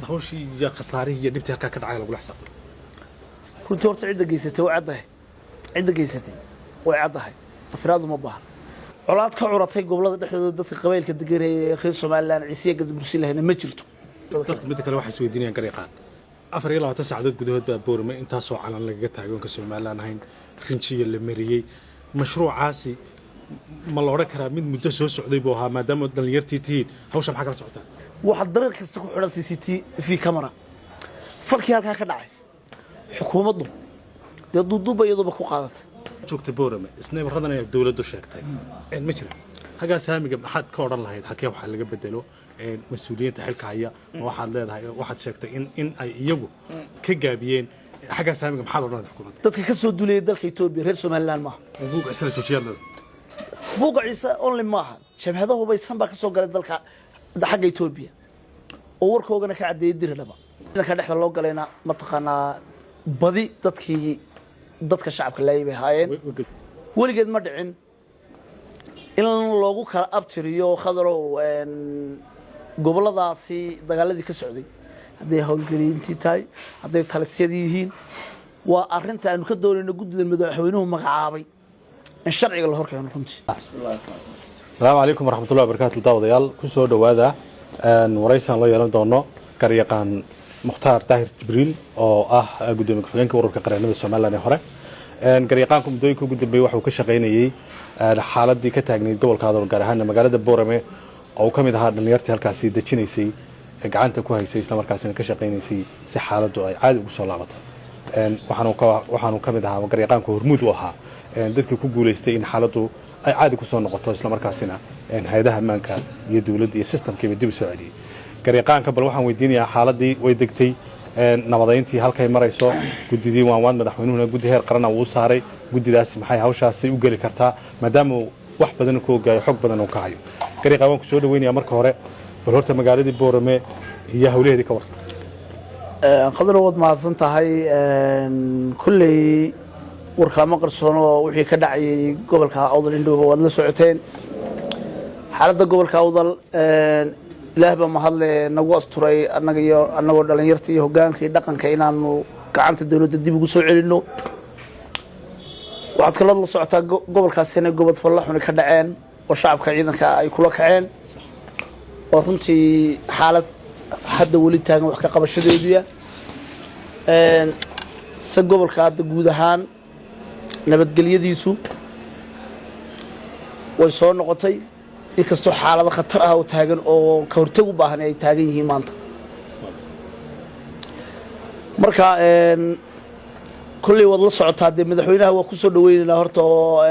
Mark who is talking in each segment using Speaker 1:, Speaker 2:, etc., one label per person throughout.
Speaker 1: Lahayd hawshii iyo khasaarihii iyo dhibtii halkaa ka dhacay lagula xisaabtamo.
Speaker 2: Runtii horta cidda geysatay way caddahay, cidda geysatay way caddahay, afraadu ma baahna. Colaad ka curatay gobolada dhexdooda dadka qabaylka degan ee reer Somaliland, Ciisiya, Gadabursi lahayna ma jirto.
Speaker 1: Dadku midda kale waxay isweydiinayaan, garyaqaan, 24 saacadood gudahood baa Boorame intaasoo calan lagaga taagay oon ka Somaliland ahayn, rinjiya la mariyey. Mashruucaasi ma la odhan karaa mid muddo soo socday buu ahaa? Maadaama dhallinyartii tihiin, hawsha maxaa kala socotaa?
Speaker 2: Waxaa dariiq kasta ku xidhan CCTV camera. Falkii halkaa ka dhacay xukuumaddu dee duuduubba iyaduba ku qaadatay.
Speaker 1: Joogta Boorame isnaybarradan ayaa dowladdu sheegtay ma jira. Haggaa saamiga maxaad ka odhan lahayd? Halkee waxaa laga bedelo mas-uuliyiinta xilka haya? Ma waxaad leedahay, waxaad sheegtay in ay iyagu ka gaabiyeen xaggaa saamiga, maxaad odhan lahayd xukuumadda?
Speaker 2: Dadka ka soo duulayay dalka Etoobiya reer Somaliland maaha.
Speaker 1: Buuga isla joojiyaad leedahay?
Speaker 2: Buuga Ciise only maaha, jabhado hubaysan baa ka soo galay dalka xagga Etoobiya oo warkoogana ka caddeeyay Diridhaba. Ciidanka dhexda loo galayna mataqaanaa badi dadkii dadka shacabka laayay bay ahaayeen. Weligeed ma dhicin in loogu kala abtiriyo, Khadarow, gobolladaasi dagaaladii ka socday, hadday howlgeliintii tahay, hadday talisyadii yihiin. Waa arrinta aanu ka doonayno guddida madaxweynuhu magacaabay in sharciga la horkeeno runtii.
Speaker 1: Asalaamu calaykum waraxmatullahi wabarakaatu. Daawadayaal, ku soo dhowaada waraysaan loo yeelan doono garyaqaan Mukhtaar Daahir Jibriil oo ah gudoomiye ku-xigeenka ururka qareenada Somaliland ee hore. Garyaqaanku muddooyinka ugu dambeeyey waxa uu ka shaqaynayey xaaladii ka taagnayd gobolka Adol, gaar ahaana magaalada Boorame, oo uu ka mid ahaa dhallinyartii halkaasi dejinaysay, gacanta ku haysay, islamarkaasina ka shaqaynaysay si xaaladdu ay caadi ugu soo laabato. Waxaanu ka mid ahaa garyaqaanku, hormuud u ahaa dadkii ku guulaystay in xaaladdu ay caadi kusoo noqoto, islamarkaasina hay-adaha ammaanka iyo dowladda iyo systemkiiba dib u soo celiyey. Garyaqaanka bal waxaan weydiinayaa xaaladii way degtay, nabadayntii halkay marayso, guddidii waanwaan madaxweynuhuna guddi heer qarana wuu saaray, guddidaasi maxay hawshaasi u geli kartaa, maadaama uu wax badan ku ogaayo, xog badan uu ka hayo. Garyaqaan, waan ku soo dhaweynayaa. Marka hore bal horta magaaladii Boorame iyo hawlaheedii ka war.
Speaker 2: Khadar, waad mahadsan tahay. Kulley warkaama qarsoono, wixii ka dhacayay gobolka Awdal indhowba waad la socoteen. Xaaladda gobolka Awdal, Ilaah baa mahadle nagu asturay annaga iyo annagoo dhalinyarta iyo hoggaanka iyo dhaqanka inaanu gacanta dowladda dib ugu soo celinno. Waxaad kaloo la socotaa gobolkaasi inay gobod fallaxuni ka dhaceen oo shacabka ciidanka ay kula kaceen, oo runtii xaalad hadda weli taagan wax ka qabashadeeduya. Se gobolka hadda guud ahaan nabadgelyadiisu way soo noqotay, inkastoo xaalado khatar ah oo taagan oo ka hortag u baahan ay taagan yihiin maanta. Marka kolley waad la socotaa dee, madaxweynaha waa ku soo dhaweynaynaa horta oo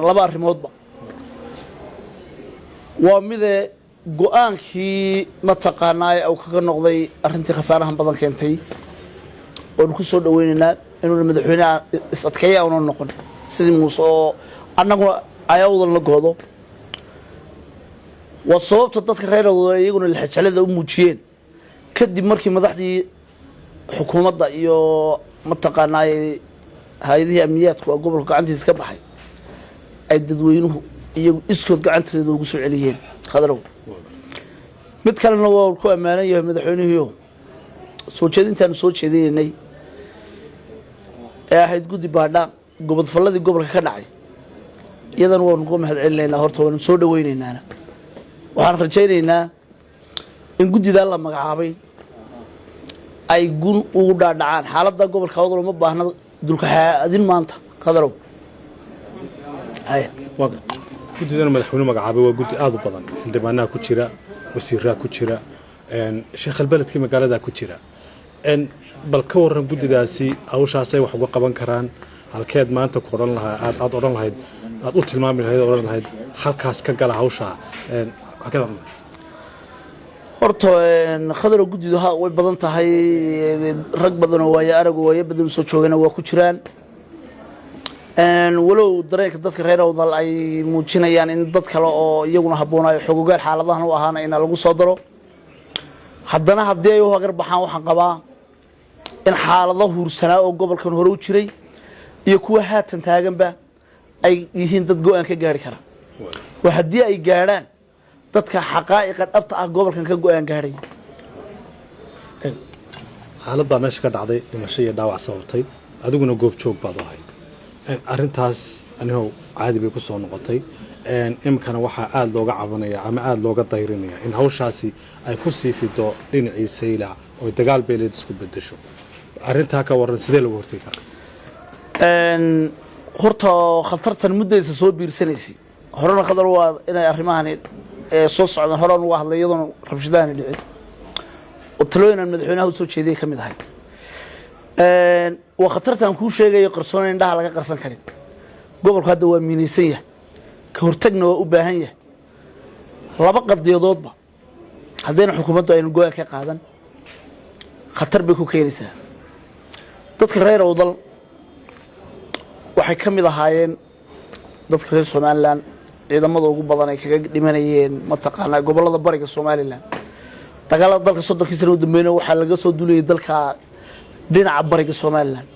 Speaker 2: laba arrimoodba waa mide. Go-aankii mataqaanaa uu kaga noqday arrintii khasaarahan badan keentay waanu ku soo dhaweynaynaa, inuuna madaxweynaha is adkeeya una noqon sidii Muuse oo annaguna ay Awdal la goodo. Waa sababta dadka reer Awdal iyaguna lexejeclada u muujiyeen kadib markii madaxdii xukuumadda iyo mataqaanaa hay-adihii amniyaadku oo gobolka gacantiisa ka baxay ay dadweynuhu iyagu iskood gacantooda ugu soo celiyeen. Khadarow, mid kalena waa ku ammaanan yahay madaxweynihiio soo jeedintaanu soo jeedinaynay ee ahayd guddi baadha gobodfalladii gobolka ka dhacay, iyadana waanu uga mahad celinaynaa horta, waanu soo dhaweynaynaan. Waxaan rajaynaynaa in guddidaa la magacaabay ay gun ugu dhaadhacaan xaaladda gobolka Awdal. Uma baahna dulkaxaadin maanta, Khadarow.
Speaker 1: Waa garta. Guddidana madaxweyne magacaabay waa guddi aada u badan, xildhibaanaha ku jira, wasiiraa ku jira, sheekhalbeledkii magaalada ku jira. Bal ka warran guddidaasi hawshaasay wax uga qaban karaan? Halkeed maanta ku odhan lahaa, aad odhan lahayd, aad u tilmaami lahayd, odhan lahayd halkaas ka gala hawshaa, halkeed odhan lahayd?
Speaker 2: Horta Khadarow, guddidu ha way badan tahay, rag badanoo waayo aragu waayo badan soo joogana waa ku jiraan. Walow dareenka dadka reer Awdal ay muujinayaan in dad kale oo iyaguna habboonayo xogogaal xaaladahan u ahaana ina lagu soo daro, haddana haddii ay u hagar baxaan, waxaan qabaa in xaalado huursanaa oo gobolkan hore u jiray iyo kuwa haatan taaganba ay yihiin dad go-aan ka gaari kara. Oo haddii ay gaadhaan dadka xaqaa'iqa dhabta ah gobolkan ka go-aan gaadhaya.
Speaker 1: Xaalad baa meesha ka dhacday, dhimasho iyo dhaawac sababtay, adiguna goob joog baad u ahayd. Arrintaas anihow caadi bay ku soo noqotay. Iminkana waxaa aada looga cabanaya ama aada looga dayrinaya in hawshaasi ay ku sii fido dhinacii Saylac oo dagaal beeleed isku bedesho. Arrintaa ka warran, sidee lagu hortegi karaa?
Speaker 2: Horta khatartan muddaysa soo biirsanaysay horena, Khadar, waa inay arrimahani soo socdaan. Horaan uga hadlay iyadoona rabshadahani dhicin oo talooyin aan madaxweynaha usoo jeediyay ka mid ahay. Waa khatartan kuu sheegayo qarsoon, indhaha laga qarsan karin. Gobolku hadda waa miinaysan yahay, ka hortagna waa u baahan yahay. Laba qadiyadoodba haddayna xukuumaddu aynu go-aan ka qaadan, khatar bay ku keenaysaa. Dadka reer Awdal waxay ka mid ahaayeen dadka reer Somaliland ciidamada ugu badan ay kaga dhimanayeen mataqaanaa gobollada bariga Somaliland. Dagaalada dalka 30kii sana u dambeeyna waxaa laga soo duulayay dalka dhinaca bariga Somaliland.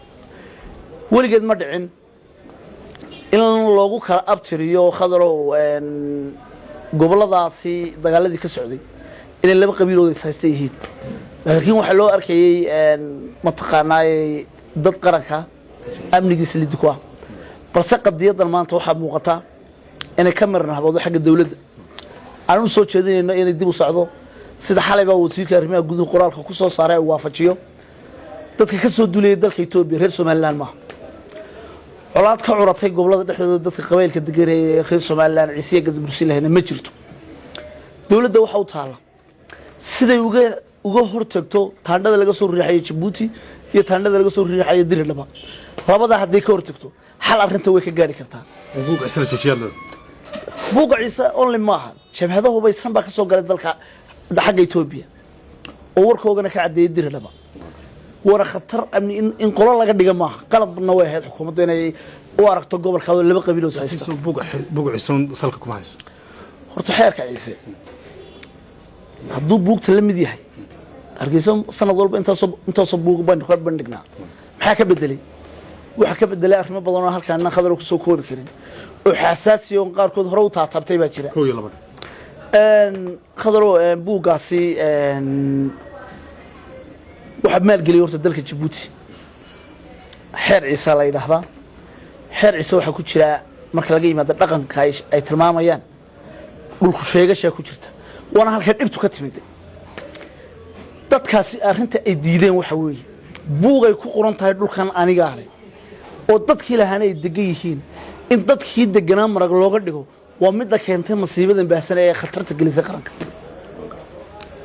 Speaker 2: Weligeed ma dhicin in loogu kala abtiriyo, Khadarow, gobolladaasi dagaaladii ka socday inay laba qabiilood is haysta yihiin, laakiin waxaa loo arkayey mataqaanaaye dad qaranka amnigiisa lidi ku ah. Balse qadiyadan maanta waxaa muuqata inay ka miran haboodo xagga dawladda. Aan u soo jeedinayno inay dib u socdo, sida xalay baa wasiirka arrimaha guduhu qoraalka ku soo saaray uu waafajiyo. Dadka ka soo duulayay dalka Etoobiya reer Somaliland maaha. Colaad ka curatay gobolada dhexdooda dadka qabaylka degan ee reer Somaliland, Ciisiya, Gadabursi lahayna ma jirto. Dowladda waxa u taalla siday uga hortagto taandhada laga soo riixayo Jabuuti iyo taandhada laga soo riixayo Diridhaba. Labadaa hadday ka hortagto, xal arrinta way ka gaari kartaa.
Speaker 1: Buuga Ciise la joojiyaa.
Speaker 2: Buugga Ciise only maaha. Jabhado hubaysan baa ka soo galay dalka xagga Etoobiya oo warkoogana ka caddeeyay Diridhaba. Waana khatar amni in qolo laga dhiga maaha. Qaladna way ahayd xukuumaddu inay u aragto gobolka laba qabiil oo haysta.
Speaker 1: Buuga Ciise salka kuma hayso.
Speaker 2: Horta xeerka Ciise hadduu buugta la mid yahay, Hargeysa sanad walba intaasoo buug baynu ka bandhignaa. Maxaa ka bedelay? Waxaa ka bedelay arrimo badan oo halkaan Khadar kusoo koobi karin oo xasaasi oo qaarkood hore u taataabtay baa jira.
Speaker 1: Kow iyo laba.
Speaker 2: Khadaro, buuggaasi waxaa maalgeliyay horta dalka Jabuuti. Xeer Ciise la yidhaahdaa. Xeer Ciise waxaa ku jira, marka laga yimaado dhaqanka ay tilmaamayaan, dhulku sheegashaa ku jirta, waana halkay dhibtu ka timid. Dadkaasi arrinta ay diideen waxa weeye buugay ku qoran tahay dhulkan anigaa leh oo dadkii lahaana ay degan yihiin, in dadkii deganaa marag looga dhigo. Waa midda keentay masiibadan baahsan ee khatarta gelisay qaranka.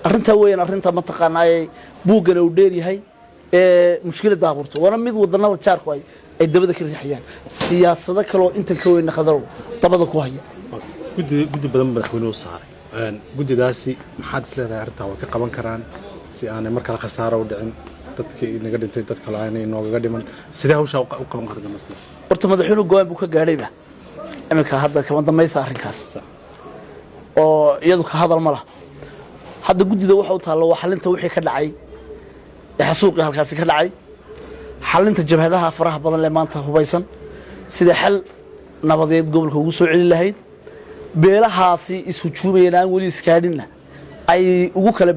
Speaker 2: Arrintaa weeyaan arrinta mataqaanaaye buuggana uu dheer yahay ee mushkiladda abuurta, waana mid wadanada jaarku ay dabada ka riixayaan, siyaasado kaleoo intan ka weyna, Khadarow, dabada ku haya.
Speaker 1: Guddi badan madaxweynuhu saaray. Guddidaasi maxaad is leedahay arrintaa way ka qaban karaan si aanay mar kale khasaaro u dhicin, dadkii inaga dhintay dad kale aanay inoogaga dhiman? Sidee hawshaa u qaban karta masla?
Speaker 2: Horta madaxweynuhu go-aan buu ka gaadhayba iminka hadda kama dambaysa arrinkaas oo iyadu ka hadal ma laha. Hadda guddida waxa u taalla waa xalinta wixii ka dhacay ee xasuuqii halkaasi ka dhacay, xalinta jabhadaha faraha badan lee maanta hubaysan, sida xal nabadeed gobolka ugu soo celin lahayd, beelahaasi ishujuumayeen aan weli iskaadhinna ay ugu kala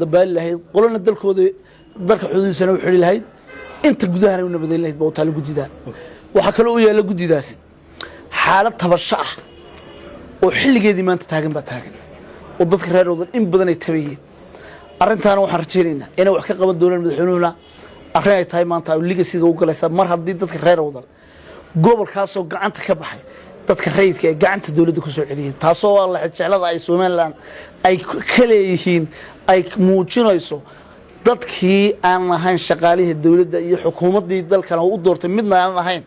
Speaker 2: dabaali lahayd, qolona dalkooda dalka xuduudiisana u xidhi lahayd, inta gudahana u nabadeyn lahayd baa u taalla guddidaa. Waxaa kaloo u yaalla guddidaasi xaalad tabasho ah oo xilligeedii maanta taagan baa taagan oo dadka reer Awdal in badan ay tabayeen. Arrintaana waxaan rajaynaynaa inay wax ka qaban doonaan madaxweynuhuna. Arrin ay tahay maanta liga sida u galaysa, mar haddii dadka reer Awdal gobolkaasoo gacanta ka baxay dadka rayidka ee gacanta dowladda ku soo celiyeen, taasoo la jeclada ay Somaliland ay ka leeyihiin ay muujinayso. Dadkii aan ahayn shaqaalihii dowladda iyo xukuumaddii dalkan u doortay midna aan ahayn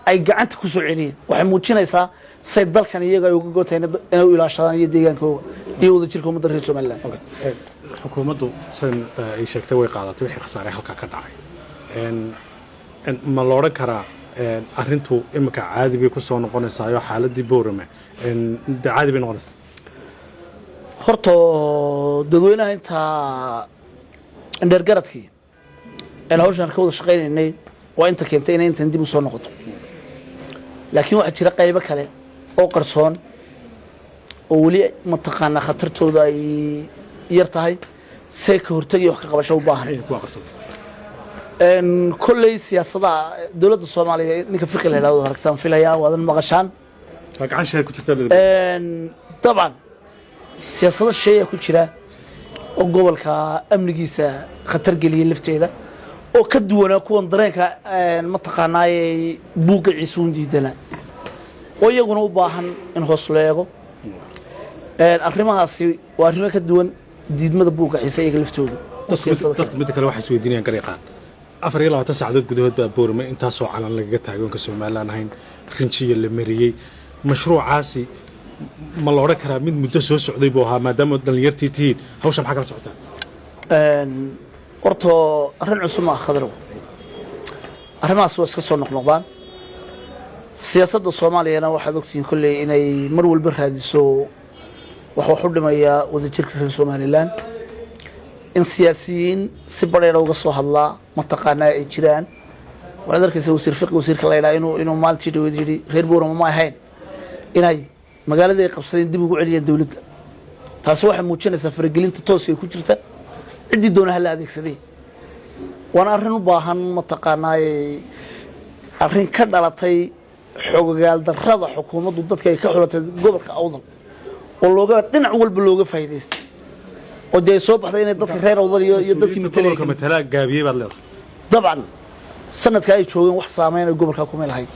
Speaker 2: ay gacanta ku soo celiyeen, waxay muujinaysaa say dalkan iyaga ay uga gootay inay u ilaashadaan iyo deegaankooga iyo wadajirka ummadda reer Somaliland.
Speaker 1: Xukuumaddu san ay sheegtay way qaadatay wixii khasaaray halkaa ka dhacay. Ma la odhan karaa arrintu iminka caadi bay ku soo noqonaysaa oo xaaladdii Boorame de caadi bay noqonaysaa?
Speaker 2: Horta dadweynaha intaa indheergaradkii aynu hawshan ka wada shaqaynaynay waa inta keentay inay intan dib u soo noqoto, laakiin waxaa jira qaybo kale oo qarsoon oo weli mataqaanaa khatartooda ay yar tahay, see ka hortagaya wax ka qabasho u baahan.
Speaker 1: Kuwa qarsoon?
Speaker 2: Kolley siyaasadaha dowladda Soomaaliya, ninka Fiqi la yidhahdo aragtaan filayaa, waadan maqashaan.
Speaker 1: Waa gacan shay ku jirta.
Speaker 2: Dabcan siyaasado shisheeya ku jira oo gobolka amnigiisa khatar geliyay lafteeda, oo ka duwanaa kuwan dareenka mataqaanaaye buugga Ciisuun diidana, oo iyaguna u baahan in hoos loo eego. Arrimahaasi waa arrimo ka duwan diidmada buugga Ciise iyaga laftooda oo siyaasado kale.
Speaker 1: Dadku midda kale waxay isweydiinayaan, garyaqaan, 24 saacadood gudahood baa Boorame intaasoo calan lagaga taagay oonka Somaliland ahayn, rinjiya la mariyey. Mashruucaasi ma la odhan karaa mid muddo soo socday buu ahaa? Maadaama dhallinyartii tihiin, hawsha maxaa kala socotaa?
Speaker 2: Horta arrin cusub ma ah, Khadrow. Arrimahaas waa iska soo noqnoqdaan. Siyaasadda Soomaaliyana waxaad ogtihiin kolley inay mar walba raadiso wax u dhimaya wadajirka reer Somaliland, in siyaasiyiin si badheera uga soo hadlaa mataqaanaa ay jiraan. Waxaad arkaysa wasiir Fiqi, wasiirka la yidhaha, inuu maalintii dhaweed yidhi reer Boorama ma ahayn inay magaaladii ay qabsadeen dib ugu celiyaan dowladda. Taasi waxay muujinaysaa faragelinta tooska ay ku jirta, ciddii doona hala adeegsaday. Waana arrin u baahan mataqaanaaye, arrin ka dhalatay xogogaal darrada xukuumaddu dadka ay ka xulatay gobolka Awdal, oo looga dhinac walba looga faa'iidaystay, oo dee ay soo baxday inay dadka reer Awdal iyo dadkii matalayay
Speaker 1: gobolka matalaa gaabiyey baad leedahay.
Speaker 2: Dabcan sanadka ay joogeen wax saameyn ay gobolka kuma lahayn,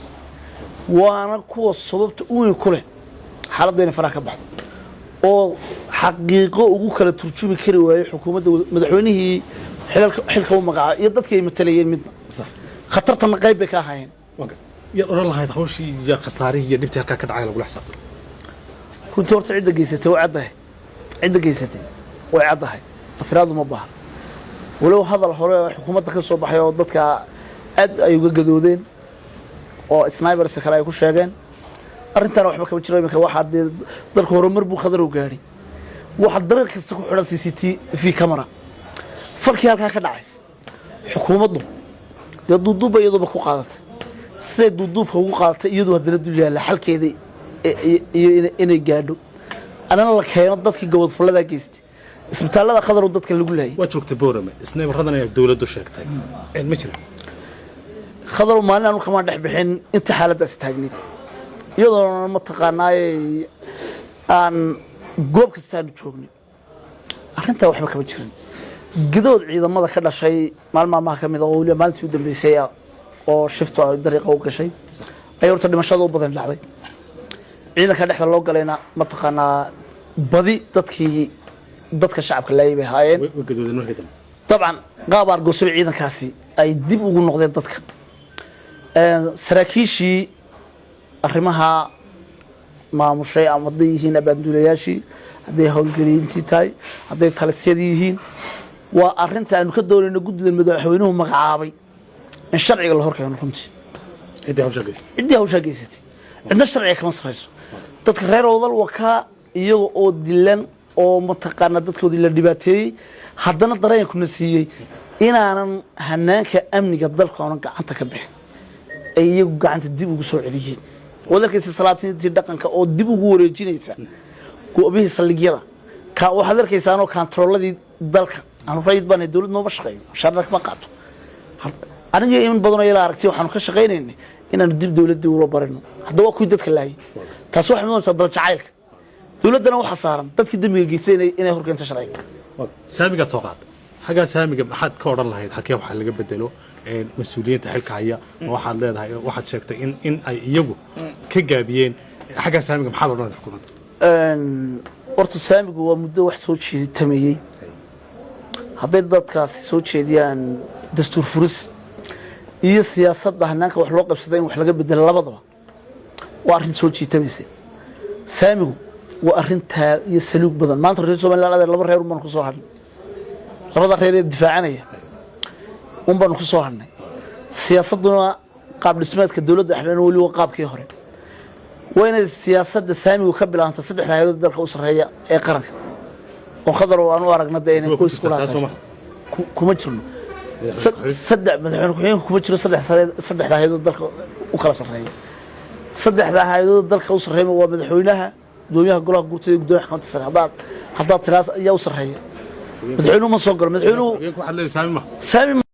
Speaker 2: waana kuwa sababta u weyn ku leh xaaladda inay faraha ka baxdo, oo xaqiiqo ugu kala turjumi kari waayey xukuumadda, madaxweynihii xilka u magacaabay iyo dadkii ay matalayeen midna. Khatartana qayb bay ka ahaayeen.
Speaker 1: Yaad odhan lahayd hawshii iyo khasaarihii iyo dhibtii halkaa ka dhacay lagula xisaabtamo?
Speaker 2: Runtii horta cidda geysatay way caddahay, cidda geysatay way caddahay, afraadu ma baahna. Walow hadal hore oo xukuumadda ka soo baxay oo dadka aad ay uga gadoodeen oo snipers kale ay ku sheegeen, arrintaana waxba kama jiro. Iminka waxaa dee dalka horumar buu, Khadar, u gaadhay. Waxaa dariiq kasta ku xidhan CCTV camera. Falkii halkaa ka dhacay xukuumaddu dee duuduubba iyaduba ku qaadatay. Siday duuduubka ugu qaadatay iyadu haddana dul yaalla xalkeeda iyo inay gaadho, anana la keeno dadkii gabadfulladaa geystay isbitaallada, Khadarow, dadka lagu laayay.
Speaker 1: Waa joogtay Boorame, sniper-adan ayaa dowladdu sheegtay ma jiraan?
Speaker 2: Khadarow, maalin aanu kamaan dhex bixin inta xaaladdaasi taagneyd, iyadoona mataqaanaaye aan goob kasta aanu joognay. Arrintaa waxba kama jirin. Gidood ciidamada ka dhashay maalin maalmaha ka mid a, oo weliba maalintii u dambeysay oo shiftu ay dariiqa u gashay, ayay horta dhimashada u badan dhacday. Ciidanka dhexda loo galayna mataqaanaa badi dadkii dadka shacabka laayay bay ahaayeen.
Speaker 1: Way gadoodeen markii dambe.
Speaker 2: Dabcan qaab argosay ciidankaasi ay dib ugu noqdeen dadka. Saraakiishii arrimaha maamushay, ama hadday yihiin abaanduulayaashii, hadday howlgeliyiintii tahay, hadday talisyadii yihiin, waa arrinta aanu ka doonayno guddida madaxweynuhu magacaabay in sharciga la horkeeno runtii.
Speaker 1: Ciddii hawshaa geystay.
Speaker 2: Ciddii hawshaa geysatay. Cidna sharciga kama sarrayso. Dadka reer Awdal wakaa iyaga oo dilan oo mataqaanaa dadkoodii la dhibaateeyey, haddana dareenkuna siiyey inaanan hanaanka amniga dalka oonan gacanta ka bixin, ay iyagu gacanta dib ugu soo celiyeen. Waad arkaysa salaatiintii dhaqanka oo dib ugu wareejinaysa goobihii saldhigyada ka. Waxaad arkaysaanoo kantarooladii dalka. Anu rayid baan, dowlad nooma shaqeeyo, sharna kama qaato. Aniga in badanoo ila aragtay waxaanu ka shaqaynaynay inaanu dib dowladdii ula barino. Hadda waa kuwii dadka laayay. Taasi waxay mudanaysaa dal jacaylka. Dowladdana waxaa saaran dadkii dembiga geystay inay horkeento sharciga.
Speaker 1: Saamigaad soo qaata, xaggaa saamiga maxaad ka odhan lahayd? Halkee waxaa laga bedelo mas-uuliyiinta xilka haya? Ma waxaad leedahay, waxaad sheegtay in ay iyagu ka gaabiyeen xaggaa saamiga, maxaad odhan lahayd xukuumadda?
Speaker 2: Horta saamigu waa muddo wax soo jeedtameeyey. Hadday dadkaasi soo jeediyaan dastuur furis iyo siyaasadda hanaanka wax loo qabsada in wax laga bedelo, labadaba waa arrin soo jiitamaysa. Saamigu waa arrintaa iyo saluug badan. Maanta reer Somaliland, adeer, laba reer un baanu ku soo hadhnay. Labada reer ee difaacanaya un baanu ku soo hadhnay. Siyaasadduna qaab dhismeedka dowladda dhexdhena weli waa qaabkii hore. Waa inay siyaasadda saamigu ka bilaabanta saddexda hay'adood dalka u sarreeya ee qaranka, oo Khadar oo aan u aragna dee inay
Speaker 1: Kuwa
Speaker 2: ku
Speaker 1: ku
Speaker 2: isku
Speaker 1: jirta, taas soo
Speaker 2: raadaysto. Kuma jirno. Saddex madaxweyne ku-xigeenka kuma jiro. Saddex sare, saddexda hay'adood dalka u kala sarreeya, saddexda hay'adood dalka u sarreeya waa madaxweynaha, gudoomiyaha golaha guurtada iyo gudoomiyaha maxkamadda sare. Haddaad tiraas ayaa u sarreeya, madaxweynuhu ma soo galo. Madaxweynuhu
Speaker 1: waxaad leedahay saami ma
Speaker 2: saami.